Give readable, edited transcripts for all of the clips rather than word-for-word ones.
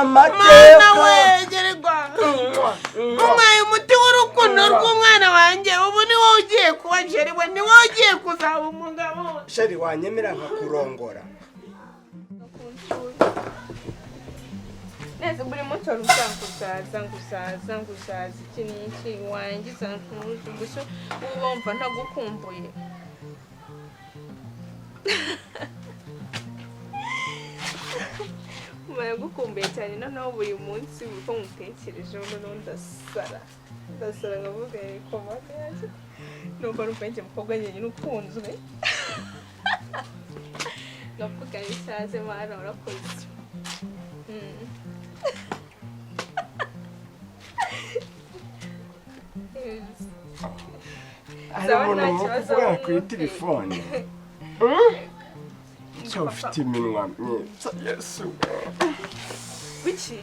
Mana amateka. Wegerwa unyweye umuti w'urukundo rw'umwana wanjye. Ubu ni wowe ugiye kuba chéri we, ni wowe ugiye kuzaba umugabo we. Chéri, wanyemera nkakurongora? Neza, buri munsi wari uvuga ngo uzaza, ngo uzaza, ngo uzaza, iki n'iki, wangiza ntuzi gusa. Ubu wumva ntagukumbuye? Mba gukumbuye cyane. Noneho buri munsi uko nkutekerejeho, noneho ndasara, ndasara, nkavuga komande yanjye, numva njye mukobwa njye ukunzwe, ngavuga isaze. Mana, urakoze. Yes. Hari Sawa, umuntu nta mu kibazo, kuvugana kuri wumve. telefone cyo ufite iminwa myiza, Yesu. Biki?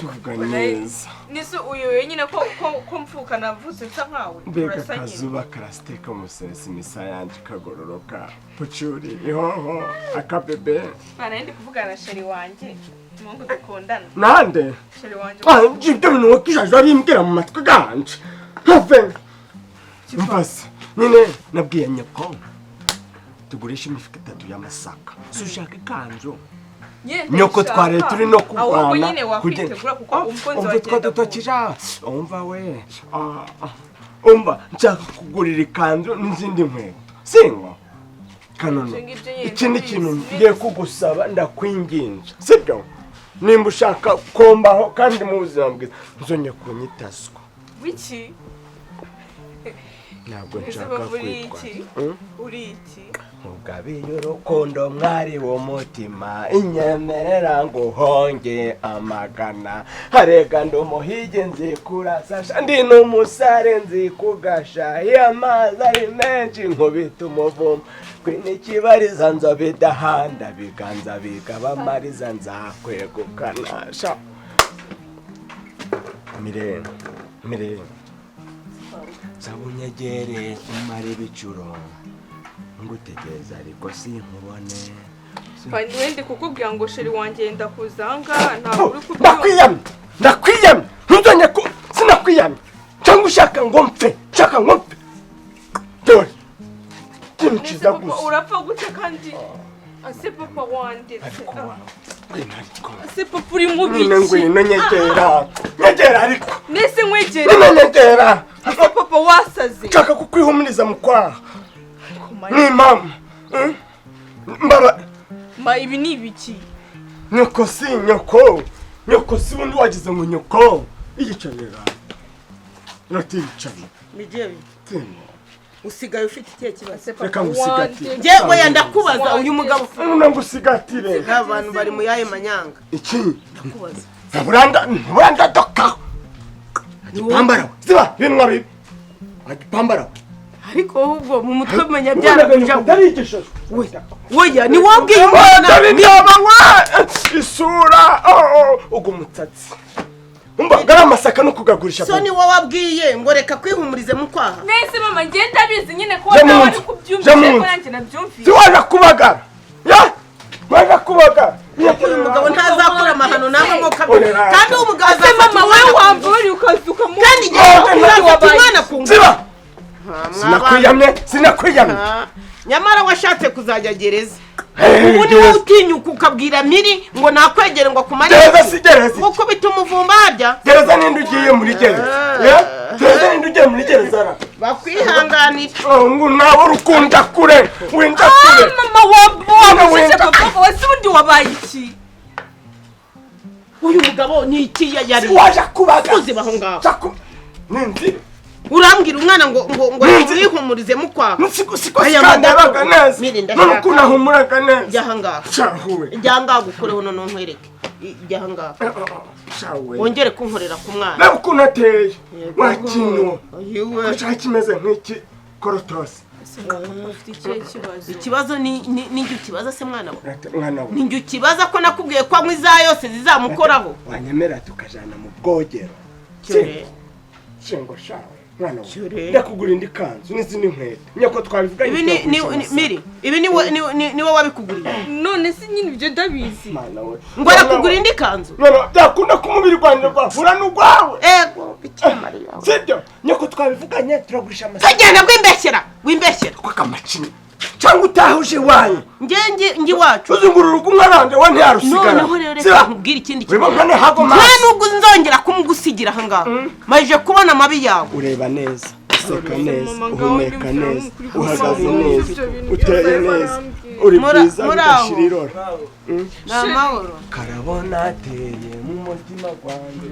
Uvuga neza. Nise uyu wenyine ko mvuka navutse nsa nkawe? Mbega! Turasa nyine. Akazuba karasiteka umusesi, imisaya yanjye ikagororoka, pucuri ihoho akabebe. Mwana, ndi kuvugana na chéri wanjye, umuhungu dukundana. Nande? Chéri wanjye. Ah, ibyo bintu wakishaje bimbwira mu matwi ganje, have mvase nyine. Nabwiye nyoko tugurisha imifuka itatu y'amasaka, si ushaka ikanzu? Nyine Nyoko, ndayishaka. twari turi no Ahubwo kurwana. nyine wakwitegura kuko umukunzi Umva wawe utwo agenda. dutokija, umva we. Ah, ah. Umva, nshaka kugurira ikanzu n'izindi nkweto, singo kanono. Ibyo ngibyo nyine Ikindi ndabizi. kintu ngiye kugusaba, ndakwinginze, sibyo? Nimba ushaka kombaho kandi mu buzima bwiza, ntuzongere kunyitaswa. Wiki? Ntabwo Ese nshaka papa, uri kwitwa iki? Hmm? Uri iki? Mugabiye urukundo, mwari w'umutima, inyemerera ngo uhonge amagana. Harega ndi umuhigi, nzi kurasa, ndi n'umusare, nzi kugasha. Iyo amazi ari menshi nkubita umuvumo, kwinikibariza nzobe idahanda, biganza bigaba amariza, nzakwegukana sha. Mirene, Mirene, sabunyegere umara ibicuro ngutegereza ariko sinkubone. Wenda kukubwira ngo chéri wanjye yenda kuza aha ngaha, ntabwo uri kubyumva. Ndakwiyamye, ndakwiyamye, ntuzongere ku sinakwiyamye. Cyangwa ushaka ngo mpfe? Ushaka ngo mpfe? Dore ikintu Nese cyiza papa, gusa. urapfa gute kandi? Ase papa, wandetse. Ariko wawe ngwino, ariko Ase papa, uri mu nyine biki? Ngwino, nyegera, nyegera ariko. Nese nkwegere? Nyine nyegera. Ase papa, wasaze? Nshaka kukwihumuriza mu kwaha. Ariko Ni mama. Mbaba. Ma, ibi ni ibiki? Nyoko si nyoko, nyoko si undi, wagize ngo nyoko iyicarira, iratiyicaye. Migebi, usigaye ufite ikihe kibazo? Ase papa, Reka ngusigatire. wandetse. Njye oya, ndakubaza, uyu mugabo Nuna ngusigatire. Abantu bari mu yahe manyanga? Iki? Ndakubaza. Ntaburanda, ntaburanda doka agipambara we, ziba ibinwa bibi agipambara we. Ariko ahubwo mu mutwe umenya byarakujaho. Ndarigishijwe. Oya, ni wowe ubwiye umwana. Dore ndaba we isura, ugu mutsatsi, umva gari amasaka no kugagurisha. So ni wowe wabwiye ngo reka kwihumurize mu kwaha. Nese mama, ngenda abizi nyine ko Jya mu nawe ari nzu. kubyumvise Jya mu ko nzu. nanjye nabyumvise. Siwaje kubagara ya waje kubagara. Uyu mugabo ntazakora amahano namwe mo kabiri. Oya. Kandi uwo mugabo Ase azafata mama, umwana wowe ku ngufu. wamburiye ukaza ukamuha. Kandi igihe uzafata umwana ku ngufu. Ziba, sinakwiyamye, sinakwiyamye. Ah, nyamara washatse kuzajya gereza. Ubu ni wowe utinyuka ukabwira Miri ngo nakwegere ngo akumare. Gereza si gereza. Nk'uko bita umuvumba harya. Gereza ninde ugiye muri gereza? Ya? Gereza ninde ugiye muri gereza ra? Bakwihanganira. Oh, ngo nawe urukunda kure, winda kure. Mama, wabujije. Wenda. Papa, wese ubundi wabaye iki? Uyu mugabo ni iki yari Waje kubaga. Uziba aho ngaho. Ninzi. Urambwira umwana ngo Ninzi. wihumurize mu kwaha. Siko siko. Aya Sikandabaga madako. neza. Miri, ndashaka. None ukuntu ahumuraga neza. Jya aha ngaha. Shahuwe. Jya aha ngaha gukoreho, noneho nkwereke. Jya aha ngaha. Shahuwe. Wongere kunkorera ku mwana. Reba ukuntu ateye, wakintu Ayiwe. cyari kimeze nk'iki korotosi. Ufite ikihe kibazo? Ikibazo ni njye ukibaza se, mwana we? Mwana we. Ni njye ukibaza ko nakubwiye ko anywa iza yose zizamukoraho? Wanyemera tukajana mu bwogero? Cyore. Shingo shawe. Mwana we, Cyure. ndakugura indi kanzu n'izindi nkweto. Nyako twabivuganye. Ibi ni Turagurisha amasaka. miri ibi ni we wabikuguriye? None se nyine ibyo ndabizi. Mwana we. Ngo arakugura indi kanzu. Mwana we, byakunda ko umubiri wanjye rwahura n'urwawe. Ego, Bikira Mariya we. Sibyo, nyako twabivuganye, turagurisha amasaka. Tugenda, wimbeshyera, wimbeshyera. Kwa kamacini cyangwa utahuje iwanyu. Nge nge iwacu. Uzungura urugo, umwana wanjye we ntiyarusigara. Noneho rero reka Siba. nkubwire ikindi Wiba kintu. nkane hago Nta maso. nubwo nzongera kumugusigira aha ngaha, maje kubona amabi yawe. Ureba neza, useka neza, Mama, ngaho uhumeka ndimvira neza, n'ukuri uhagaze gusa neza, ibyo bintu uteye byose neza, barambwira. uri bwiza Muri aho. bidashira irora. Ni amahoro. Karabona ateye mu mutima gwanjye.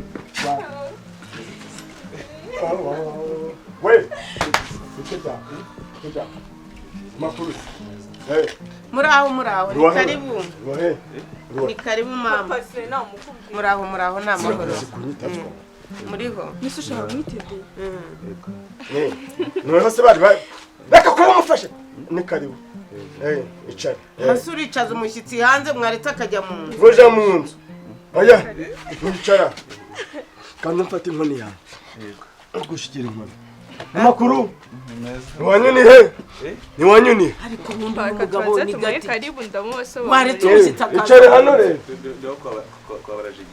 We, icyo bya makuru. Hey, Muri aho, muri aho, ni Ruwahe. karibu. Ruwahe. Ruwahe. Ni karibu mama. Papa, sinamukubwira. Muri aho, muri aho, ni amahoro. Sikunyita two. Muriho. Nese ushaka kumwitebera? Eh, noneho se bari bari reka kuba umufashe. Ni karibu. Eh, icara. Eh. Hasi uricaza umushyitsi hanze, mwaretse akajya mu nzu. Ngoja mu nzu. Oya, nticara. Kandi mfata inkoni yawe. Gushyikira inkoni. Amakuru? Iwanyu ni he? Iwanyu ni he? Ariko ubundi Reka umugabo tubanze ni tumuhe gati. karibu, ndamubasobanurira. Waretse umushyitsi akaza. Icare hano rero.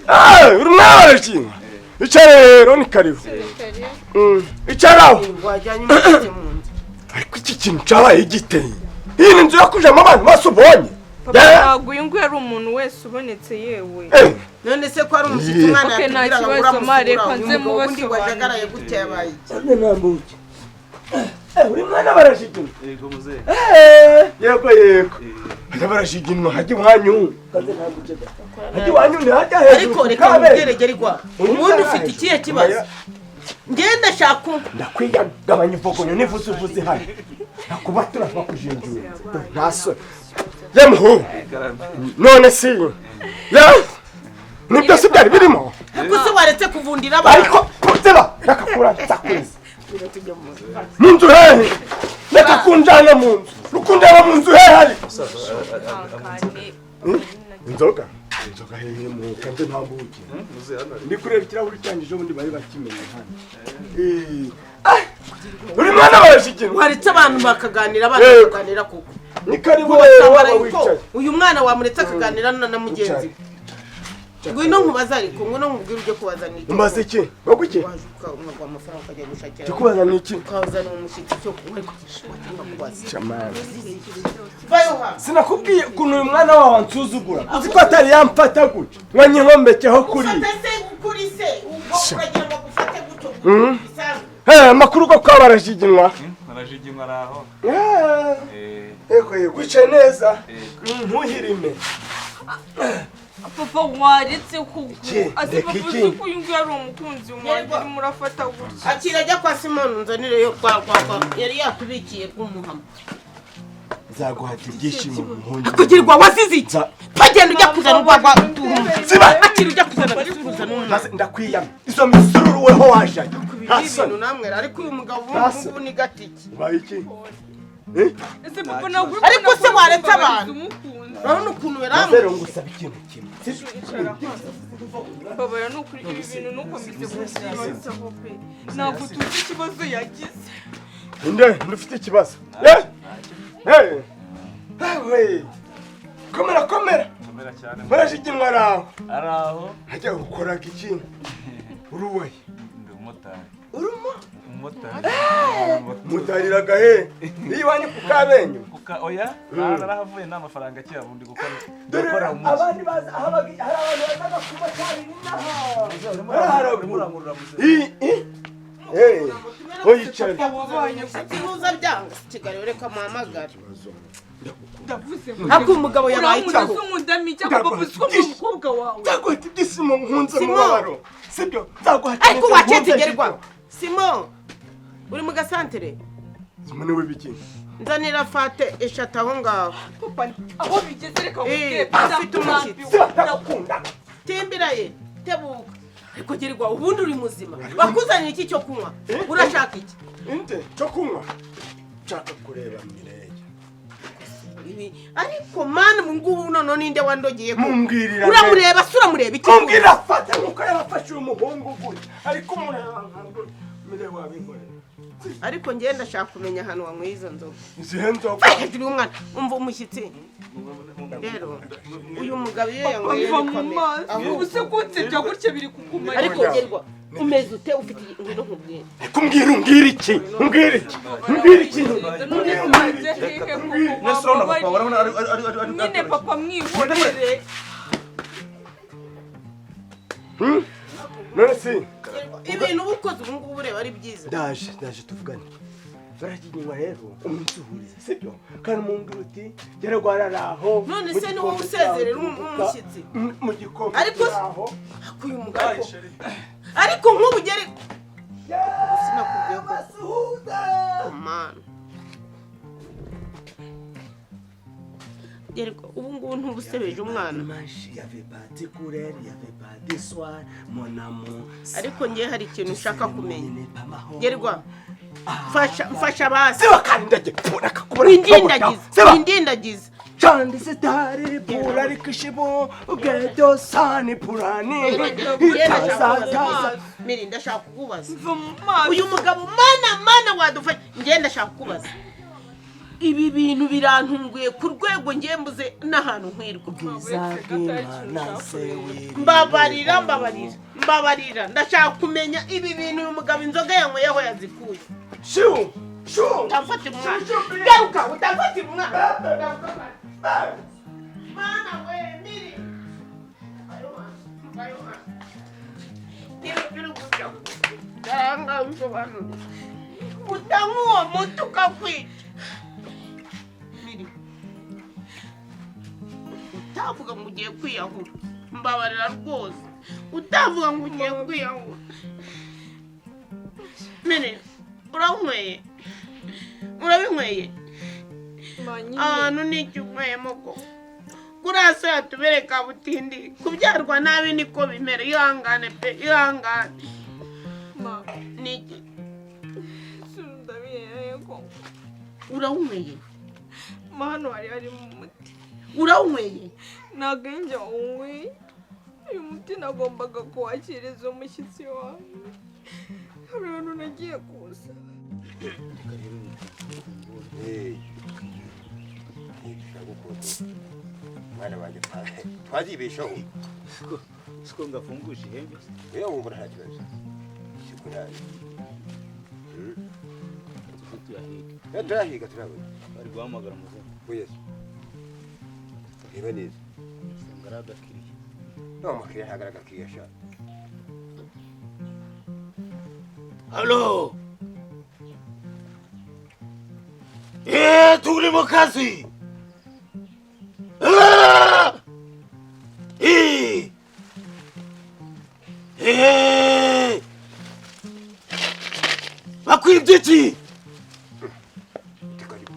Ah, uri mwabarashinga. Icare rero, ni karibu. Karibu. Icara aho. Wajyanye umushyitsi mu nzu. Ariko iki kintu cyabaye giteye. Iyi ni inzu yo kujamo abantu bose ubonye. Papa, Yeah. ntabwo uyu nguyu ari umuntu wese ubonetse yewe. Eh, None se ko ari umushyitsi, Yeah. umwana Okay, nta yatubwiraga ngo kibazo, uramusura, ma, reka uyu nze mugabo ubundi mubasobanurire. wajagaraye gutya yabaye iki? None ntambuke. Eh, uri mwana barashiginwa. Yego muzehe. Eh, yego yego. Hajya barashiginwa, hajya iwanyu. Kaze ntambuke da. Hajya iwanyu ni hajya hejuru. Ariko reka Kabe. nkubwire, Gerigwa, ubundi ufite ikihe kibazo? Ngenda shaka Ndakwiga, gabanya ivogonyo n'ivuze uvuze hano. Nakuba turava kujinjura. Nta soni. Ye muhungu. None si. Ya. Nibyo si byari birimo. Ariko se waretse kuvundira abantu? Ariko kuziba reka kuransakuza. Mu nzu hehe? Reka kunjana mu nzu. Rukunjana mu nzu hehe ariko? Ihangane. Inzoga? Inzoga hehe mu kanze ntambuke. Muzehe hano. Ndi kureba ikirahuri cyanjye, ejo bundi bari bakimenye hano. Eh. Ah! Uri mwana barashikinwa. Waretse abantu bakaganira, abana Yego. bakaganira kuko Ni karibu rero, waba ko wicaye. uyu mwana wamuretse akaganira na mugenzi we. Ngwino nkubaze, ariko ngwino nkubwire ujye kubazanira icyo. Umbaze iki? Wowe iki? Waje ukaguha amafaranga ukajya gushakira. Cyo kubaza ni iki? Ukazana umushyitsi cyo kunywa, ariko kubaza. Shamani. Vayo. Sinakubwiye ukuntu uyu mwana wawe ansuzugura. Uzi ko atari yamfata gutya. Ngo nyihombekeho kuri. Ufate se kuri se ubwo uragira ngo agufate gutyo bisanzwe? Eh, amakuru ko kwa barashiginwa. Barajiginwa ari aho. Eh, Eh, yego yego, wicaye neza. eh, Ntuhirime. Papa, waretse kuko Iki? azi Reka papa, iki? uzi ko uyu nguyu ari umukunzi wanjye, urimo urafata gutya. Akira, ajya kwa Simoni unzanireyo kwa kwa kwa yari yatubikiye rw'umuhama. Nzaguhata ibyishimo muhungu. Kugirwa wazize iki? Nza- Pagenda ujya kuzana urwagwa. Ziba! Akira, ujya kuzana agasuruza n'umwana. Maze ndakwiyama. Izo misururu weho wajanye. Nta Ibi bintu soni. namwe, ariko uyu mugabo ubu Ntasi. ngubu ni gatiki. Ubaye iki? Eh? Ese papa, ntabwo uri Ariko kubona se ko waretse uri abantu? umukunzi? Urabona ukuntu Maze yaramu rero ngusaba ikintu kimwe. Babara, ni ukuri ibi bintu ntukomeze kubyibazaho pe, ntabwo tuzi ikibazo yagize. Ninde ndufite ikibazo? Eh? Eh. We. Komera komera. Komera cyane. Barashiginwa ari aho. Ari aho. Hajya ukoraga iki? Uruwe. Ndi umumotari. Urimo? Umumotari. Mutariraga he? Iyo iwanyu ku Kabenyo. Kuka oya, narahavuye nta mafaranga akira bundi gukora. Dore Gukora umujyi. abandi baza aho hari abantu bazaga kubatarira inaha. Haraguru. Urangurura muzehe. I i. Eh. Oyicara. Wabonye? Sinuza byanga Kigali, reka muhamagare. Ndavuze ngo Ariko uyu mugabo yabaye urankunda icyago. se, unkundamo iki? Ako papa, uzi ko ndi umukobwa wawe. Nzaguhata ibyishimo nkunze Simon. mubabaro. Sibyo? Nzaguhata. Ariko waketse gerwa Simo, uri mu gasantere? Simon niwe biki? Nzanira fate eshatu aho ngaho. Papa, aho bigeze reka nkubwire. Eh, afite umushyitsi. Siba ndagukunda. Timbiraye tebuka. Ariko gerwa, ubundi uri muzima? Bakuzanira iki cyo kunywa? Urashaka iki? Inde cyo kunywa? Nshaka kureba Mireille. Ibi ariko mani, ubu ngubu noneho ninde wandogeye ko? Mumbwirira. Uramureba se, uramureba iki? Mumbwirira, fata nkuko yabafashe uyu muhungu gutya. Ariko umureba nka gutya. Mireille wabinkorera. Ariko njye ndashaka kumenya ahantu wanyweye izo nzoga. Izihe nzoga? Hejuru y'umwana, umva umushyitsi. Rero uyu mugabo iyo yanyweye Mva mu bikomeye. maso. Ahubwo- Ubu se kunsebya gutya biri kukumara. Ariko gerwa umeze ute? Ufite ngwino nkubwire. Kumbwira, umbwira iki? Umbwira iki? Umbwira iki? None se wajya hehe koko? Nese urabona papa, urabona ari Nyine papa, mwihorere. None si Ibintu uba ukoze ubu ngubu ureba ari byiza? Ndaje, ndaje tuvugane. Barakinywa rero umunsi uhuriza, sibyo? Kandi mumbwira uti geragwarara aho. None Mu se ni wowe gikombe usezerera cyawe umushyitsi? Mu gikombe Ariko se- cyaho. Ariko uyu mugabo, ariko nk'ubu ugere ubu sinakubwiye ko mana gerwa ubu ngubu ntubusebeje umwana. Il y avait pas de couleur, il y avait pas de soir, mon amour. Ariko ngewe hari ikintu nshaka kumenya. Gerwa, mfasha, mfasha basi. Siba kandi ndagipfura kakubona. Windindagiza. Siba. Windindagiza. Chandi sitari pura rikishibo gedo sani purani. Njyewe ndashaka Taza kukubaza. taza. Miri, ndashaka kukubaza. Mva mu maso. Uyu mugabo, mana, mana, wadufasha. Njyewe ndashaka kukubaza, ibi bintu birantunguye ku rwego ngiye mbuze n'ahantu nkwirwa. Bwiza bw'Imana se. Mbabarira, mbabarira, mbabarira, ndashaka kumenya ibi bintu uyu mugabo inzoga yanyweye aho yazikuye. Shu shu. Utamfatira umwana, garuka, utamfatira umwana. Mana we, Miri, biri gutya ndanga bisobanura utanywa uwo muti ukakwica. Miri, utavuga ngo ugiye kwiyahura, mbabarira rwose, utavuga ngo ugiye kwiyahura. Miri, uranyweye, urabinyweye? Ma, nyine. Ahantu n'icyo unyweyemo ko kuriya so yatubereka butindi kubyarwa nabi niko bimera. Ihangane pe, ihangane. Ma, Niki? Ndabihereye ko. Urawunyweye? Ma, hano hari harimo umuti. Urawunyweye? Ntabwo ari njye wawunyweye. Uyu muti nagombaga kuwakiriza umushyitsi wawe. Hari ahantu nagiye kuza. Eh, mwana wanjye, twazibeshaho. Siko ngafunguje ihembe. Wewe wumva nta kibazo, siko nabi. Tuze tuyahiga. Eh, turahiga, turabona. Bari guhamagara muzungu. Oya, reba neza. Usanga ari agakiriya. No mukiriya ntabwo ari agakiriya sha. Halo. Eh, turi mu kazi. Ah! Eh. Eh. Bakwibye iki? Uti karibu.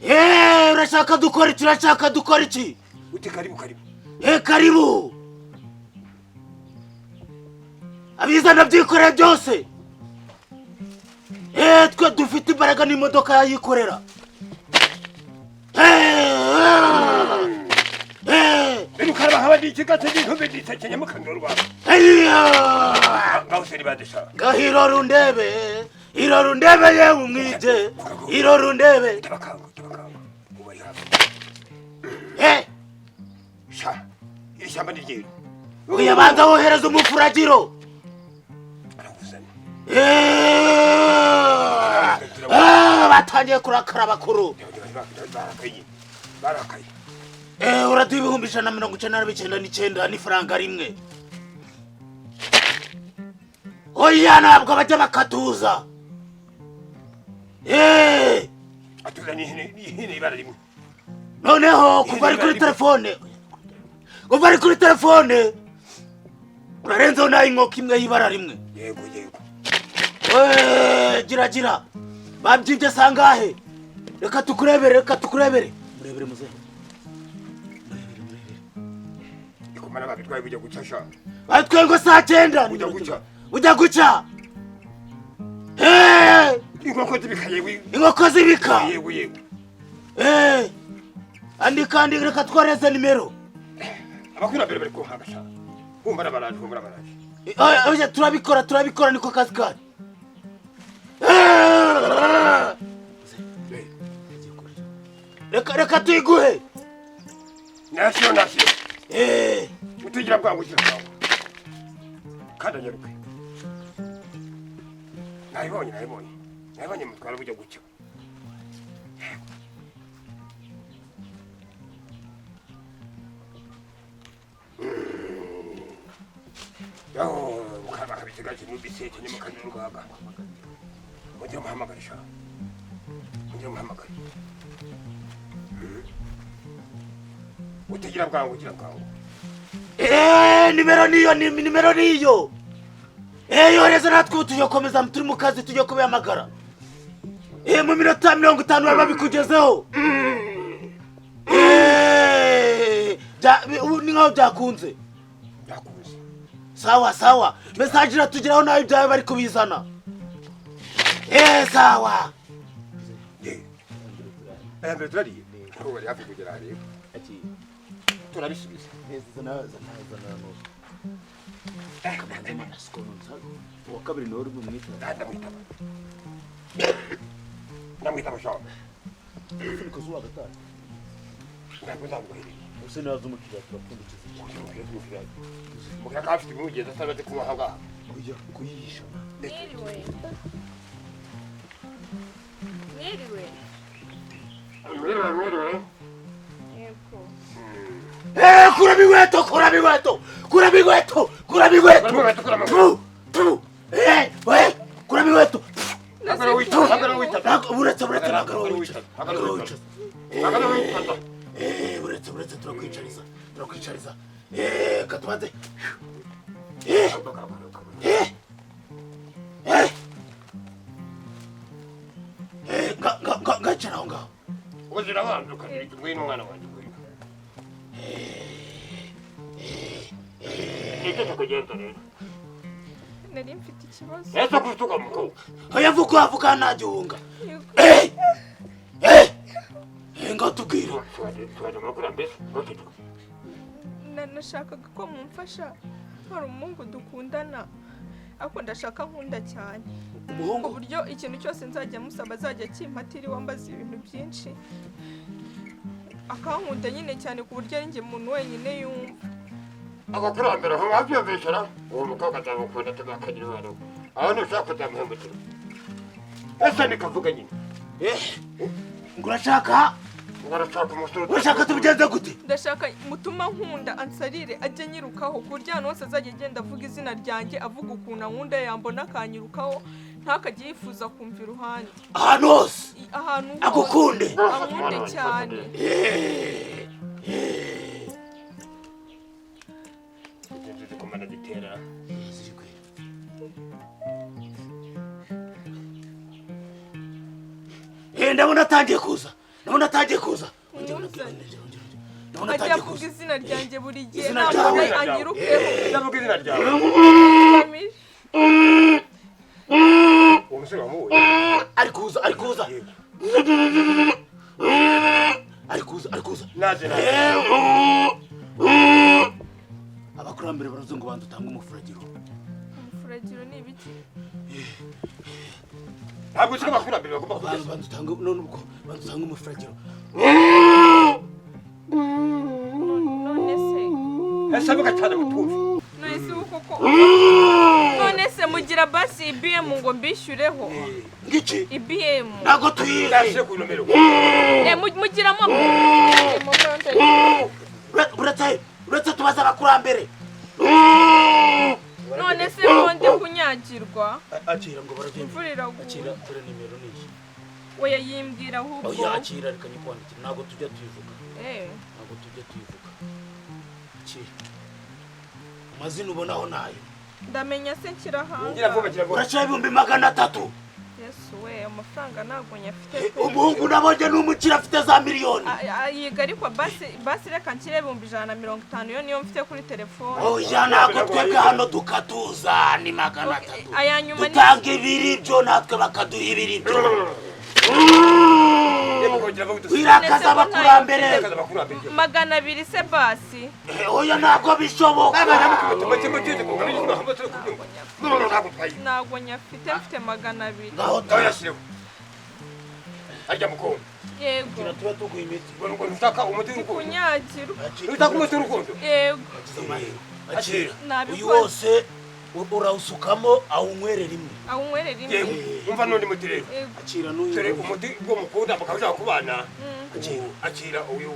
Eh, urashaka dukora iki? Urashaka dukora iki? Uti karibu, karibu. Eh, karibu. Abizana byikorera byose. Eh, twe dufite imbaraga n'imodoka yayikorera. Eh, eh, Birukaraba nkaba ndi ikigatsi n'intumbi nditekenya mukandurwa. eh, Ngaho se nibadesha. Ngaho rundebe, irora undebe yewe umwije, irora undebe. Tabakanga, tabakanga. Ubu ari hafi. Eh, Sha. Iri shyamba ni ryeru. uyabanza wohereza umufuragiro. Arawuzana. Eh, ah, batangiye kurakara abakuru. Barakaye. Barakaye. Eh, uraduha 199 199 n'ifaranga rimwe. Oya, ntabwo bajya bakatuza. Eh, Atuzaniye ihene, ihene ibara rimwe. Noneho kuva ari kuri telefone, kuva ari kuri telefone urarenzeho nayo inkoko imwe y'ibara rimwe. Yego, yego. Eh, gira gira, babyibye sangahe? Reka tukurebere, reka tukurebere. Murebere muzehe, murebere, murebere. Ikumana babitwaye bujya guca sha. Batwaye ngo saa 9. Bujya guca. Bujya guca. Eh, Inkoko zibika yewe. Inkoko zibika. Yego, yego. Eh, andika, andika, reka tworeze nimero. Abakurambere bari kuhanga sha. Humura baraje, humura baraje. Eh, oya, turabikora, turabikora, niko kazi kacu. Reka tuyiguhe. Nasiyo. Utigira bwangu ugira bwangu. Kandi anyaruke. Nayibonye. Nayibonye mutwara bujya gucya. Yo, mukaba kabisigaje n'ubisete ni mukanurwaga. Mujye muhamagara sha. Mujye muhamagara. Utigira bwangu ugira bwangu. Nimero niyo nimero niyo. Yohereza natwe tuyokomeza turi mu kazi tujye kubihamagara. Mu minota 50 baba bikugezeho. Ni nkaho byakunze. Byakunze. Sawa. Message iratugeraho nawe ibyawe bari kubizana. Sawa. Mbere turariye. Ubu bari hafi kugera hariya. Turabisubiza. Uwa kabiri niwe uri bumwita. Ndamwitaba sha. Umufuniko z'uwa gatanu. Ntabwo nzaguhereye. Use nazo umukiriya turapfundikiza. Umukiriya akaba afite ibimugeza atabaze kunywa aha ngaha. Oya kuyihisha. Mwiriwe. Mwiriwe. Yego. Kura migweto. Kura migweto. Buretse buretse turakwicariza. Katubanze. Ngacara aho ngaho. Uzira wanzu ukabiri ngwino mwana wanjye ngwino. Nitete kugenda rero. Nari mfite ikibazo. Ese kutuka mukobwa. Oya vuga ntagihunga. Ngo tubwire. Nashakaga ko mumfasha. Hari umuhungu dukundana. Ariko ndashaka nkunda cyane. Umuhungu ku buryo ikintu cyose nzajya musaba azajya akimpatira wambaza ibintu byinshi. Akankunda nyine cyane ku buryo ari njye muntu wenyine yumva. Abakurambere aho babyumvishara uwo mukobwa azamukunda atakagira umwana we. Aho ntushaka kuzamuhemukira. Ese nikavuga nyine. Ngo urashaka? Urashaka umusore. Urashaka tubigenze gute? Ndashaka mutuma nkunda ansarire ajye nyirukaho ku buryo ahantu hose azajya agenda avuga izina ryanjye avuga ukuntu ankunda yambona akanyirukaho ntakajye yifuza kumva iruhande. Ahantu hose. Ahantu hose. Agukunde. Ankunde cyane. Ndabona atangiye kuza. Ajya avuga izina ryanjye buri gihe ntabwo anyirukeho. Ndavuga izina ryawe. Uwo musore wamubonye. Ari kuza. Naje. Abakurambere baravuze ngo banza utange umufuragiro. Umufuragiro ni ibiki? Ntabwo uzi ko abakurambere bagomba kugeza. Banza utange none ubwo banza utange umufuragiro. None se. Ese avuga cyane mutumve. None se koko. None se mugira basi IBM ngo mbishyureho. Ngiki? IBM. Ntabwo tuyizi. Ndashe ku nomero. Mugira mo. Uretse tubaza abakurambere. None se nkonde kunyagirwa. Akira ngo barabyemera. Imvura iraguye. Akira dore nimero niyi. Oya yimbwira ahubwo. Oya akira reka nyikwandikire ntabwo tujya tuyivuga. Ntabwo tujya tuyivuga. Akira. Amazina ubonaho nayo. Ndamenya se nshyira hanze. Ngira vuba gira vuba. Urashira 300,000. Yesu we amafaranga ntabwo nyafite. Umuhungu nabonye n'umukira afite za miliyoni. Yiga ariko basi reka nshyire 150,000 yo niyo mfite kuri telefone. Oya ntabwo twebwe hano dukatuza ni 300. Aya nyuma dutanga ibiribyo natwe bakaduha ibiribyo. Wirakaza abakurambere. 200 se basi. Oya ntabwo bishoboka. Ntabwo nyafite, mfite 200. Ngaho tuyashyireho. Ajya mukobwa. Yego. Kugira tuba tuguha imiti. Ngo ntushaka umuti w'urukundo. Kunyagirwa. Ntushaka umuti w'urukundo. Yego. Akira. Uyu wose urawusukamo awunywerera rimwe. Awunywerera rimwe. Yego. Umva n'undi muti rero. Akira n'uyu. Dore umuti bwo mukunda mukaba kubana. Akira uyu.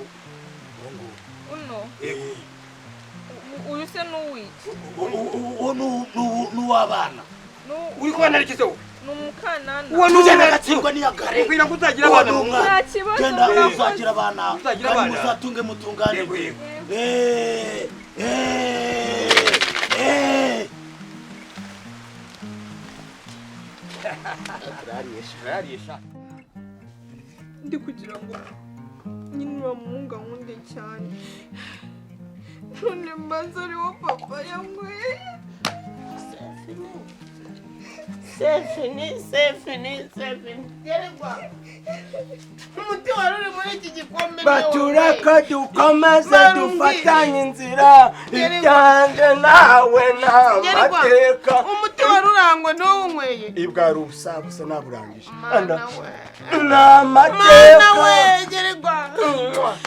Uno. Yego. Uyu se n'uwiki. Uwo n'uwabana. Uri kubana n'ikizo? N'umukanana. Uwo n'ugenda agatsindwa n'iyagare. Kugira ngo uzagira abana. Nta kibazo. Genda uzagira abana. Kandi muzatunge mutungane. Ndi kugira ngo nyine uramuhunga nkunde cyane. None mbanza ariwo papa yanyweye. Sefini, sefini, sefini. Geregwa. Umuti wari uri muri iki gikombe. Batureka dukomeze dufatanye inzira ibyanjye nawe n'amateka. Umuti wari urangwa n'uwunyweye. Ibwari ubusa busa naburangije. Mana we. N'amateka. Mana we, geregwa.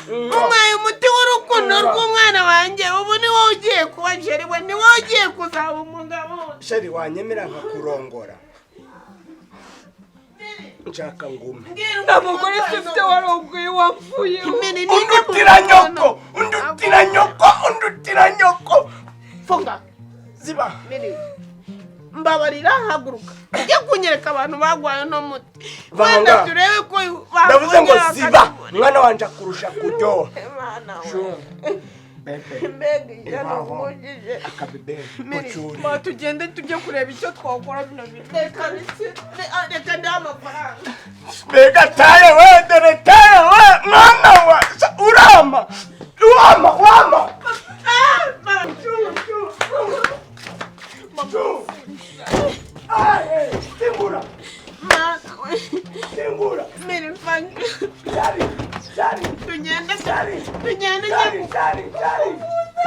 Unyweye umuti w'urukundo rw'umwana wanjye. Ubu ni wowe ugiye kuba sheri we, ni wowe ugiye kuzaba umugabo. Sheri wanyemera nkakurongora. Nshaka ngume. Nta mugore ufite warongoye wapfuye. Undutira nyoko, undutira nyoko, undutira nyoko. Funga. Ziba. Miri. Mbabarira haguruka. Ujye kunyereka abantu bagwaye no muti. Wenda turebe ko ndavuze ngo ziba. Mwana wanje akurusha kuryoha. Mwana we. Mbega ijana nkujije. Akabebe. Ma tugende tujye kureba icyo twakora bino bintu. Reka reka ndaha amafaranga. Mbega taye we, dore taye we, mwana wa urama. Wama, wama. Singura. Mana we. Singura. Miri mfanye. Shari, shari. Tugende. Shari. Tugende. Shari, shari, shari.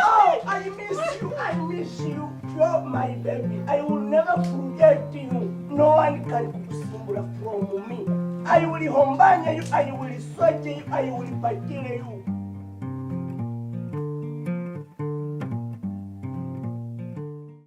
Oh, I miss you. I miss you. You're my baby. I will never forget you. No one can kukusimbura from me. I will hombanya you. I will soje you. I will patire you.